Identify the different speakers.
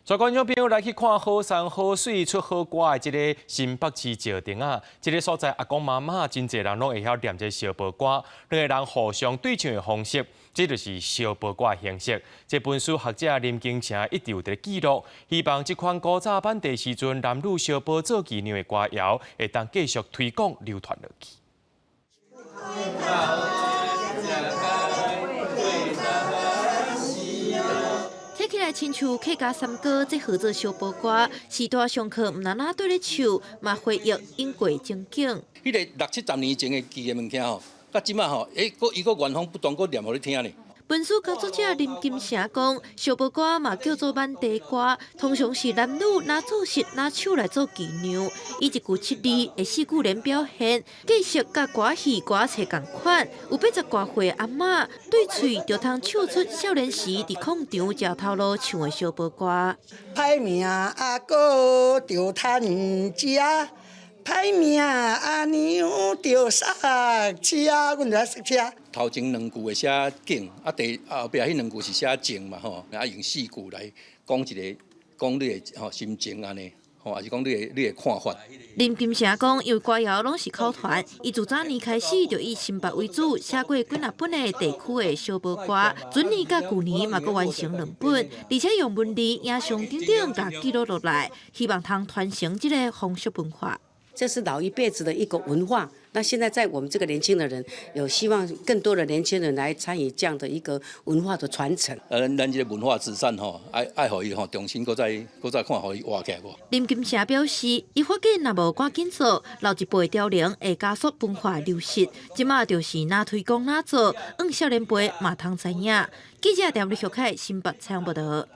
Speaker 1: 所以觀眾朋友來去看好山好水出好歌的這个新北市石碇仔，這个所在阿公媽媽真濟人攏會曉唸這相報歌，兩个人互相對唱的方式，這就是相報歌的形式。這本書學者林金城一直有佇記錄，希望這款古早挽地時陣男女相報做妓娘的歌謠，會當繼續推廣流傳落去。
Speaker 2: 聽起來親像客家山歌，這號做相報歌，時代上課毋但對咧唱，嘛回憶往過情景。
Speaker 3: 彼个六七十年前的記的物件吼，佮這擺吼，欸，閣伊閣原封不動閣念予你聽呢。
Speaker 2: 文史工作者林金城講，相報歌嘛叫做挽地歌，通常是男女拿做穡拿手來做妓娘，以一句七字的四句聯表現，格式佮歌戲歌冊仝款。有八十外歲阿嬤對喙就通唱出少年時佇空場食頭路唱的相報歌。
Speaker 4: 歹命阿哥著趁食，歹命阿娘著塞車，阮就愛塞車。
Speaker 3: 頭前兩句會寫景，啊第後壁彼兩句是寫情嘛吼，啊用四句來講一个講你的吼心情按呢，吼，抑是講你的看法。
Speaker 2: 林金城講，因為歌謠攏是口傳，伊自早年開始就以新北為主，寫過幾若本的地區的相報歌，準年佮舊年嘛閣完成兩本，而且用文字、影像等等共記錄落來，希望通傳承這个風俗文化。
Speaker 5: 這是老一輩子的一個文化，那現在在我們這個年輕的人，有希望更多的年輕人來參與這樣的一個文化的傳承。
Speaker 3: 咱這个文化資產吼，愛予伊吼重新閣再閣再看，予伊活起來無？
Speaker 2: 林金城表示，伊發現若無趕緊做，老一輩凋零會加速文化流失。這馬就是哪推廣哪做，讓少年輩嘛通知影。記者鄭立學凱新北採訪報導。